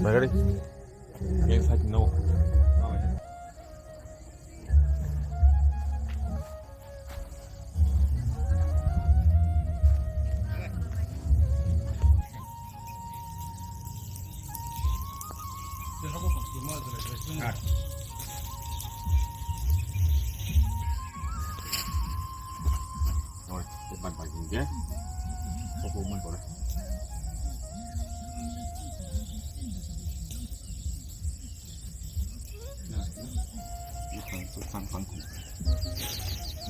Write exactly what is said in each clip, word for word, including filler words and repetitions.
Ready? Game fight no. Rồi, cái bàn bài nhìn nhé. Không không mình có đấy. Nó thằng, thằng, thằng, thằng.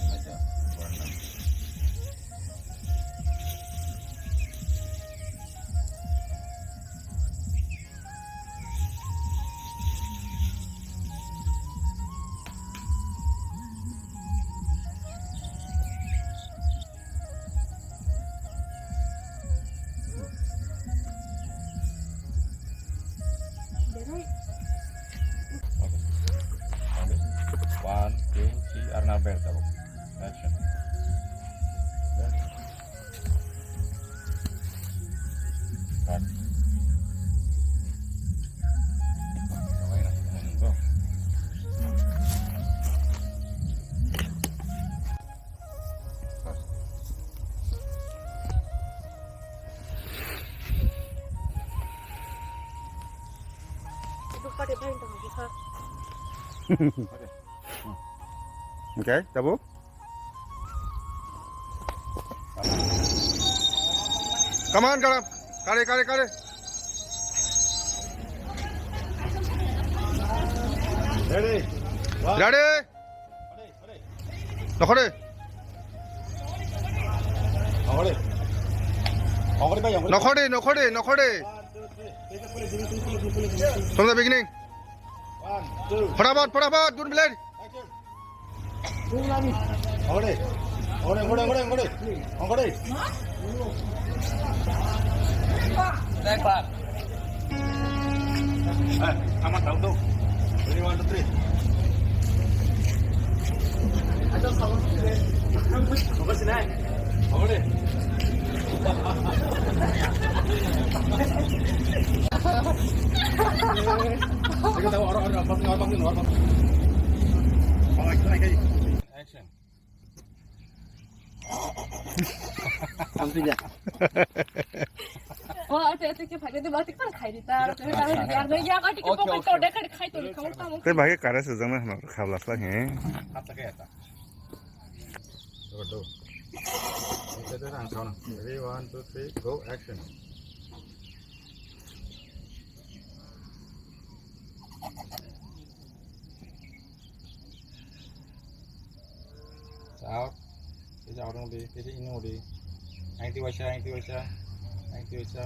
Aja, orang lain. One, two, three, Arnab, bell tabuk. Action. Okay, tabuk. Come on, Karam. Kare, kare, kare. Ready? Ready? Nokhore. Nokhore, nokhore, nokhore. From the beginning. One, two. Fatapat, fatapat, don't be late. Action. Ongkore, ongkore, ongkore, ongkore, ongkore. Eh, sama tahu tuh. Ready, one, two, three. Ada sama tuh. Ongkore. Action. Sampai ya. Oh, ate, ate, ke phai de, bati kar khai dita. Ate, ate, ate, ya, bati ke pokok to, dekha khai to, khai to. Te bhai kare se jang na khna khabla sa he. Ata ke ata. Go, go. Ate, ate, ang sauna. Ready, one, two, three, go, action. Out. Tisa orang di, tisa ini di. Yang tiwasa, yang tiwasa, yang tiwasa.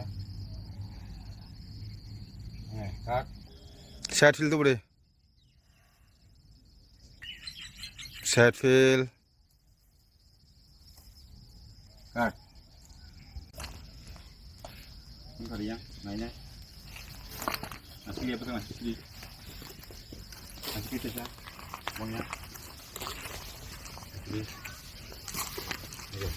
Eh, cut. Side field tu boleh. Side field. Cut. Ini kali ya, mainnya. Asli apa kan, asli? Asli kita, bongnya. Asli. Oke.